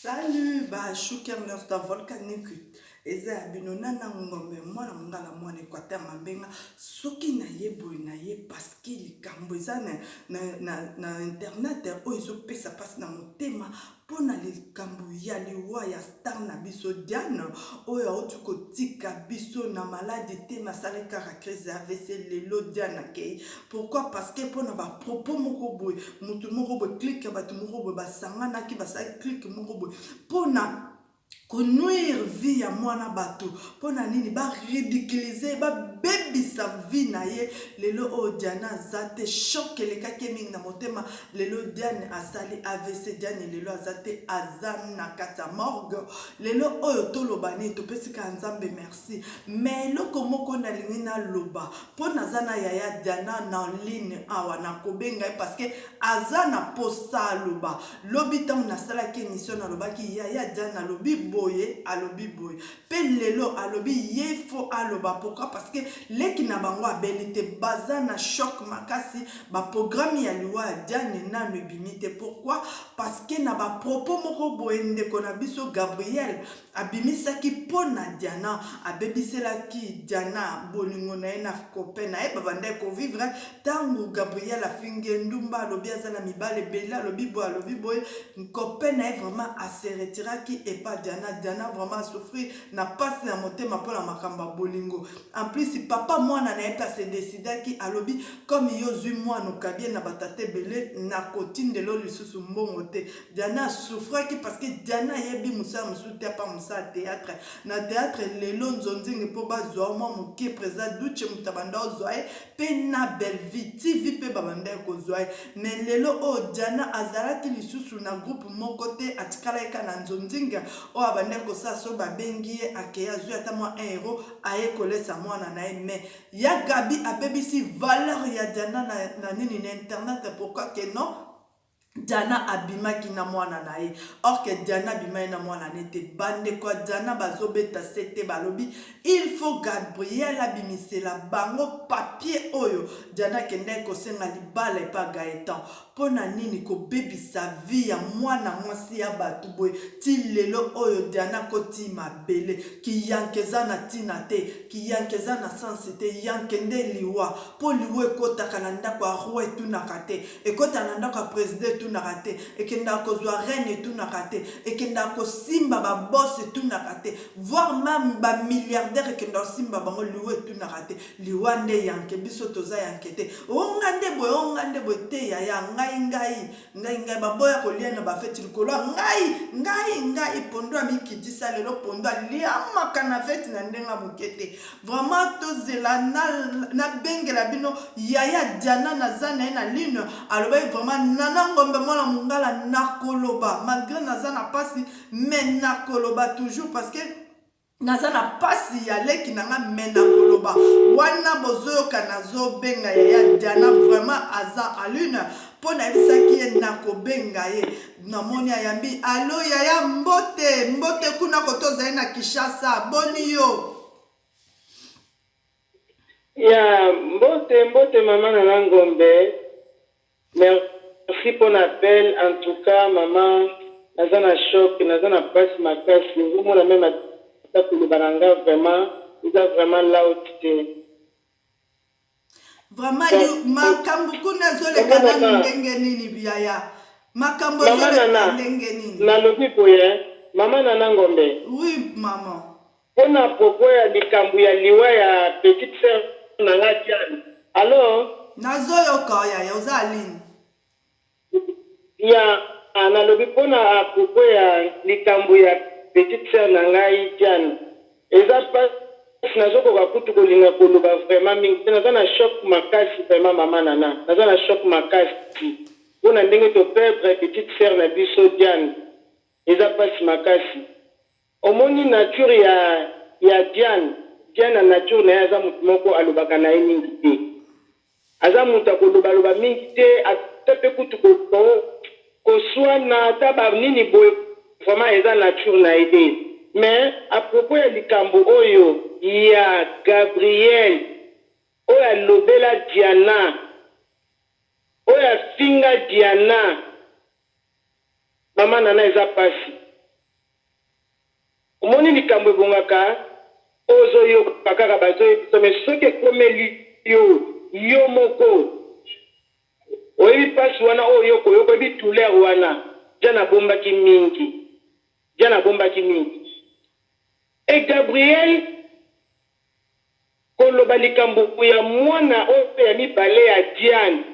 Salut ba chouker nyonso ta volcanique eza ya bino nana ngombe mwana mongala mwana equateur mambenga soki na ye boye na ye parceke likambo eza na, na, na, na internet oyo ezopesa mpasi na motema mpo na likambo ya liwa ya star na biso Diane oyo auti kotika biso na maladi te masali kaka crise ya AVC lelo Diane akei pourquoi parce que mpo na ba propos moko boye moto moko boye clique ya bato moko boye basanganaki basali clique moko boye mpo na konuire vie ya mwana bato mpo na nini baridiculize babebisa vie na ye lelo oyo Diana aza te choc elekaki ye mingi na motema Lelo Diane asali avc Diane lelo aza te aza na kati ya morgue lelo oyo toloba nini topesi kaka nzambe merci mais eloko moko nalingi naloba mpo naza na yaya Diana na ligne awa nakobenga ye parce que aza na posa aloba lobi ntango nasalaki emission nalobaki yaya Diane alobi boye alobi boye pe lelo alobi ye faut aloba pourquoi parce que leki na bango abeli te baza na choc makasi ba programme ya liwa ya Diane nanu ebimi te pourquoi parce que na ba propos moko boye ndeko na biso Gabriel abimisaki po na Diana abebiselaki Diana bolingo na ye na copain na ye babandaki ko vivre tangu Gabriel afingi ye ndumba alobi aza na mibali ebele alobi boye alobi boye copain na ye vraiment a se retiraki epa Diana Diana vraiment a souffrir na pasi na motema pona makambo ya bolingo en plus papa mwana na ye pe a se decidaki alobi comme yo ozui mwana okabi ye na ba tata ebele nakotindela yo lisusu mbongo te Diana a souffraki parce que Diana ayebi mosala mosusu te apa mosala theatre na theatre lelo nzonzingi po bazua yo mwa moke president Dutshe moto abanda ozua ye pe na Bellevue TV pe babandaki kozua ye mais lelo oyo Diana azalaki lisusu na groupe moko te atikalaki kaka na nzonzingi oyo abandaki kosala soki babengi ye akei azui ata mwa 1 euro aye kolesa mwana na ye mais ya Gaby abebisi valeur ya Diana na, na nini na internet pourquoi que non Diana abimaki na mwana na ye or que Diana abimaki na mwana ne te bandeko ya Diana bazobeta sete balobi il faut Gabriel abimisela bango papier oyo Diana akendaki kosenga libala epa Gaëtan mpo na nini kobebisa vie ya mwana mwasi ya bato boye ti lelo oyo Diana akoti mabele kiyanke eza na ntina te kiyanke eza na sense te yanke nde liwa mpo liwa ekotaka na ndako ya roi etunaka te Ekotaka na ndako ya president etunaka te, ekendaka kozua reine etunaka te, ekendaka kosimba ba boss etunaka te, voir meme ba milliardaires ekendaka kosimba bango liwa etunaka te. Liwa nde yanke, biso toza yanke te. Oh nga nde boye, oh nga nde boye te yaya, ngai ngai, ngai ngai baboya kolia na ba feti likolo ya ngai, ngai ngai pondu amikitisa lelo pondu aliamaka na feti na ndenge ya moke te. Vraiment tozela na bengela bino yaya Diana naza na ye na ligne alobaki vraiment nana ngombe mwana mungala nakoloba malgre naza na pasi mais nakoloba toujours parce que naza na pasi ya leki na nga mais nakoloba wana bozoyoka nazobenga yaya Diana vraiment aza en ligne mpo nayebisaki ye nakobenga ye namoni ayambi alo yaya mbote mbote kuna kote ozali na Kinshasa boni yo Ya mbote mbote mama nana ngombe merci pona appel en tout cas mama naza na choc naza na pasi makasi ozomona meme ata koloba na nga vraiment eza vraiment loud te. Vraiment makambo kuna ezoleka nanu ndenge nini yaya makambo ezoleka ndenge nini nalobi boye mama nana ngombe oui maman Pona propos ya likambu ya liwa ya petite sœur na nga Diane allo? Nazo yoka yo yaya oza en ligne. Ya nalobi pona à propos ya likambu ya petite sœur na ngai Diane eza pasi nazo koka kutu kolinga koloba vraiment mingi te naza na choc makasi vraiment maman Nana naza na choc makasi pona ndenge to perdre petite sœur na biso Diane eza pasi makasi Omoni nature ya ya Diane, Diane na nature naye aza mutu moko alobaka naye mingi te. Aza mutu ya koloba loba mingi te ata pe kutu ko koswana ata ba nini boye vraiment eza nature naye te. Mais à propos ya likambo oyo ya Gabriel oyo alobela Diana, oyo afinga Diana, maman Nana eza pasi. Omoni likambo ebongaka ozo yoka kaka bazo yebisa mais soki ekomeli yo yo moko oyebi pasi wana oyo okoyoka oyebi douleur wana Diana abombaki mingi Diana abombaki mingi et Gabriel koloba likambo ya mwana oyo ya mibale ya Diane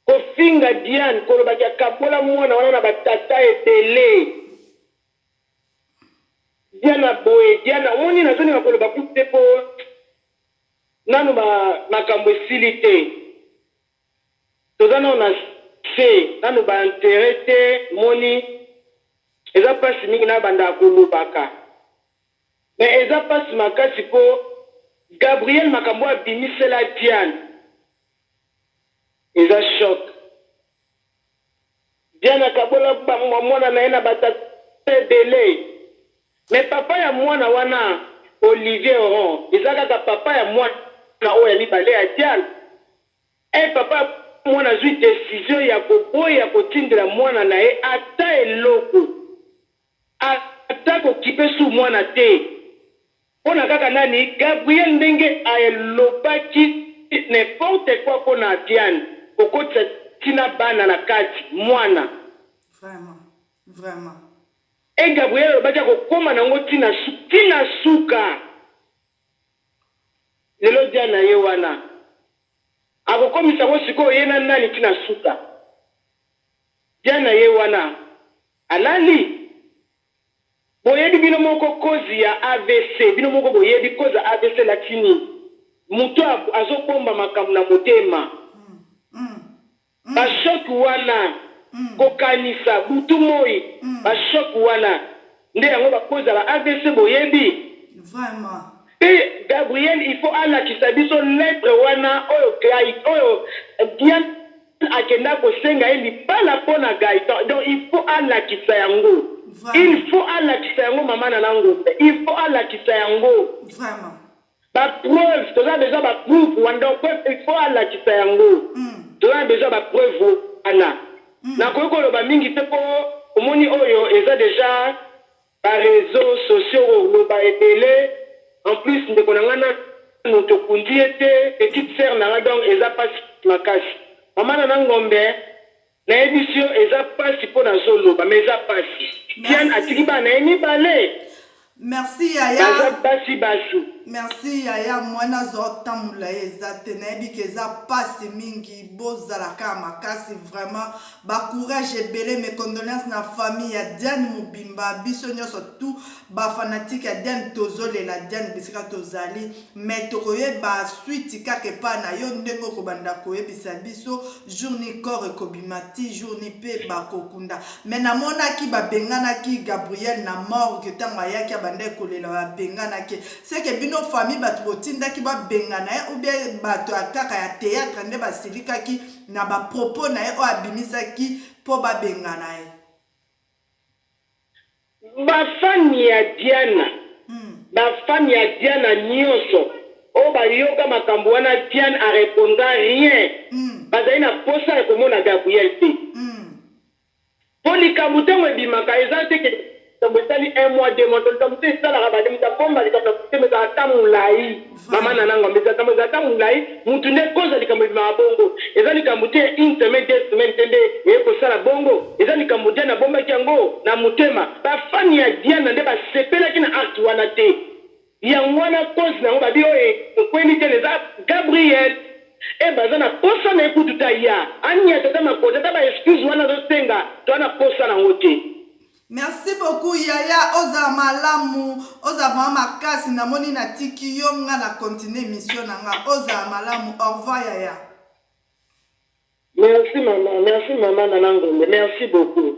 Kofinga Diane, koloba ke akabola mwana wana na ba tata ebele. Diana boye, Diana, omoni nazolinga koloba kutu te po nanu ba makambo esili te. Toza nanu na se, nanu ba enterre te, omoni eza pasi mingi nabandaka kolobaka. Mais eza pasi makasi po Gabriel makambo oyo abimisela Diane Eza choc. Diane akabola mwana na ye na ba tata ebele mais papa ya mwana wana Olivier Oron eza kaka papa ya mwana oyo ya mibale ya Diane? Eh papa ya mwana azui decision ya koboya kotindela mwana na ye ata eloko ata kokipe su mwana te Pona kaka nani? Gabriel ndenge alobaki n'importe quoi pona Diane kokotisa ti na bana na kati mwana. Vraiment vraiment. Et Gabriel alobaki akokoma nango ti na ti na suka lelo Diane aye wana akokomisa ngo sikoyo ye na nani ti na suka Diane aye wana alali. Boyebi bino moko cause ya avc bino moko boyebi cause ya avc elakisi nini mutu azo bomba makambo na motema ba choc wana kokanisa butu moyi ba choc wana nde yango ba cause ya ba avc boyebi Vraiment. Pe Gabriel il faut alakisa biso lettre wana oyo oyo Diane akenda kosenga ye libala pona Gaëtan donc il faut alakisa yango il faut alakisa yango maman nana ngombe il faut alakisa yango Vraiment. Ba preuve toza besoin ba preuve wana donc preuve il faut alakisa yango toza na besoin ba preuve wana nakoki koloba mingi te po omoni oyo eza dejà Ba reseaux sociaux koloba ebele en plus ndeko na nga nanu tokundi ye te petite sœur na nga donc eza pasi makasi maman nana ngombe nayebisi yo eza pasi po nazo loba mais eza pasi Diane atiki bana na ye mibale Merci yaya. Baza basi basi. Merci yaya mwana azwa temps molayi eza te nayebi ke eza pasi mingi bozala kaka makasi vraiment Ba courage ebele mes condoleances na famille ya Diane mobimba biso nionso tout ba fanatique ya Diane tozo lela Diane bisika tozali mais tokoyeba suite kaka epa na yo ndenge okobanda koyebisa biso jour ni corps ekobima ti jour ni pe bakokunda mais namonaki babenganaki Gabriel na morgue tango ayaki abandaki kolela babenganaki seke bino famille bato botindaki babengana ye ou bien bato ya kaka ya theatre nde basilikaki na ba propos na ye oyo abimisaki po ba bengana ye. Ba fan ya Diana ba fan ya Diana nioso oyo ba yoka makambu wana Diane a repondra rien bazali na posa ya komona Gabriel te. Po likambu tango ebimaka eza te ke likambu esali un mois deux mois to likambu te esalaka ba mutu abomba likambu na motema ezalaka ata mulayi maman nana ngombe eza likambu ezalaka ata mulayi mutu nde cause ya likambu ebimaka bongo eza likambu te ya une semaine deux semaines te nde eye kosala bongo eza likambu Diane abombaki yango na motema ba fan ya Diana nde basepelaki na acte wana te Yango wana cause na yango babi oyo ekweli te eza Gabriel et baza na posa na ye kutu te aya aniata ata makolo te ata ba excuse wana azo senga toza na posa na ngo te. Merci beaucoup yaya ozala malamu ozala vraiment makasi namoni natiki yo nga na continue emission na nga ozala malamu au revoir yaya. Merci maman merci maman nana ngombe merci beaucoup.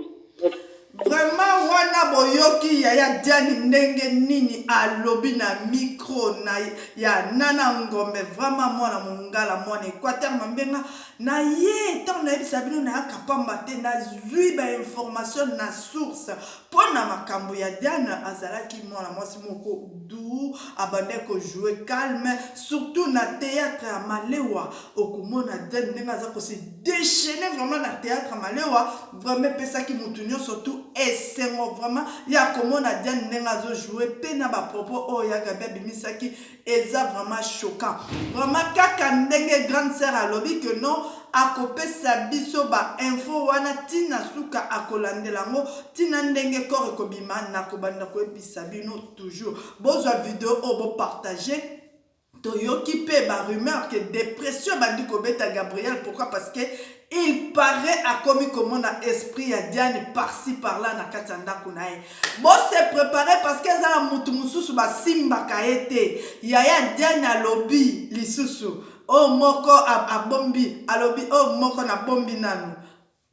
Vraiment wana boyoki yaya Diane ndenge nini alobi na micro na ya Nana Ngombe vraiment mwana mongala mwana Equateur Mambenga. Na ye ntango nayebisa bino nayaka pamba te, nazwi ba information na source mpo na makambo ya Diane. Azalaki mwana mwasi moko doux, abandaki ko jouer calme, surtout na théâtre ya Malewa. Okomona Diane ndenge aza ko se déchaîner vraiment na théâtre ya Malewa, vraiment epesaki mutu nyonso tout esengo vraiment ya komona Diane ndenge azo jouer. Mpe na ba propos oyo ya Gabi abimisaki eza vraiment choquant, vraiment kaka ndenge grande sœur alobi que non, akopesa biso ba info wana ntina suka, akolandela yango ntina ndenge corps ekobima. Nakobanda koyebisa bino toujours. Bozwa video oyo, bopartage. Toyoki mpe barumeur que dépression ebandi kobeta Gabriel. Pourquoi? Parce que il paraît akomi komona esprit ya Diane par-ci par-là na kati ya ndako na ye. Bose préparer, parce que eza na mutu mosusu basimbaka ye te. Yaya Diane alobi lisusu oyo moko abombi, alobi oyo moko nabombi nanu,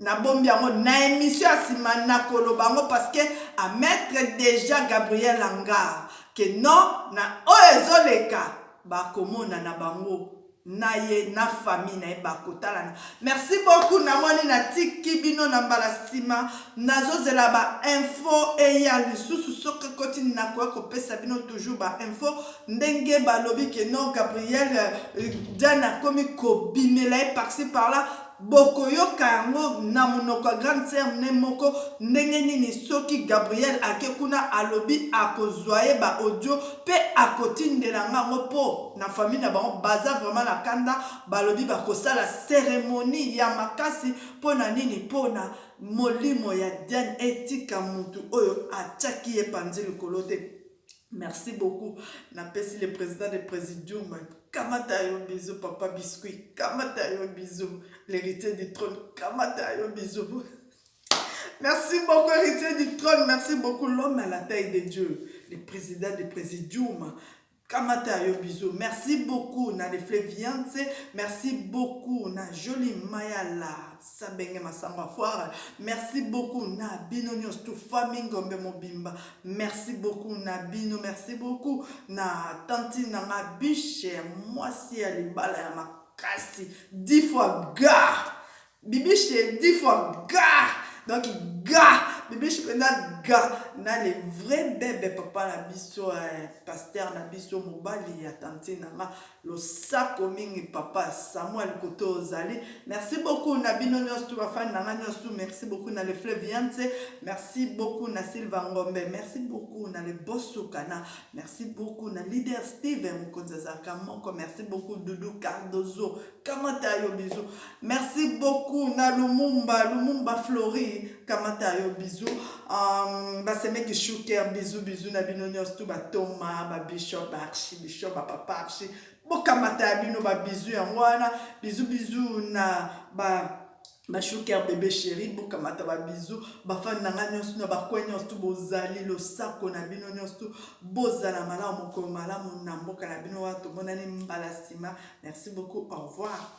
nabombi yango na émission ya nsima nakoloba yango, parce que amettre déjà Gabriel en garde que non, na oyo ezoleka bakomona na bango na ye na famille na ye bakotalana. Merci beaucoup. Namoni natiki bino na mbala nsima. Nazozela bainfo eya lisusu. Soki ekoti, nakoya kopesa bino toujours bainfo. Ndenge balobi que non, Gabriel, Diane akomi kobimela ye par-ci par-là, bokoyoka yango na monoko ya grande sœur ne moko. Ndenge nini soki Gabriel ake kuna, alobi akozwa ye baaudio mpe akotindela yango mpo na famille na bango baza vraiment na kanda. Balobi bakosala cérémonie ya makasi. Mpo na nini? Mpo na molimo ya Diane etika mutu oyo atiaki ye panzi likolo te. Merci beaucoup. Napesi le président de présidium, kamata yo bisou. Papa Biscuit, kamata yo bisou. L'héritier du trône, kamata yo bisou. Merci beaucoup, héritier du trône. Merci beaucoup, l'homme à la taille de Dieu, le président du présidium, kamata yo bisou. Merci beaucoup na les Fleviance. Merci beaucoup na Joli Mayala Sabenge Masamba Foire. Merci beaucoup na bino nyonso tout, famille Ngombe mobimba. Merci beaucoup na bino. Merci beaucoup na tantine na nga Biche, mwasi ya libala ya makasi, 10 fois ga Bibiche, 10 fois ga. Donc ga Bibiche mpenza ga na le vrai bebe, papa na biso, pasteur na biso, mobali ya tantine na nga. Losako mingi, papa Samuel Koto ozali. Merci beaucoup na bino nyonso tout, bafani na nga nyonso tout. Merci beaucoup na le Fleuve Yance. Merci beaucoup na Silva Ngombe. Merci beaucoup na le Bosukana. Merci beaucoup na leader Steve Mokonzi azalaka moko. Merci beaucoup Dudu Cardozo, kamata yo bisou. Merci beaucoup na Lumumba, Lumumba Flori, kamata yo bisou. Basemeki Shuker, bisou bisou na bino nyonso tout, batoma, babishop, baarchibishop, bapapa archi, bokamata ya bino babisou yango wana. Bisou bisou na ba bashuker bébé chéri, bokamata babisou. Bafani na ngai nyonso na bakwe nyonso tout bozali, losako na bino nyonso tout. Bozala malamu, mokolo malamu na mboka na bino wana. Tomonani mbala nsima. Merci beaucoup, au revoir.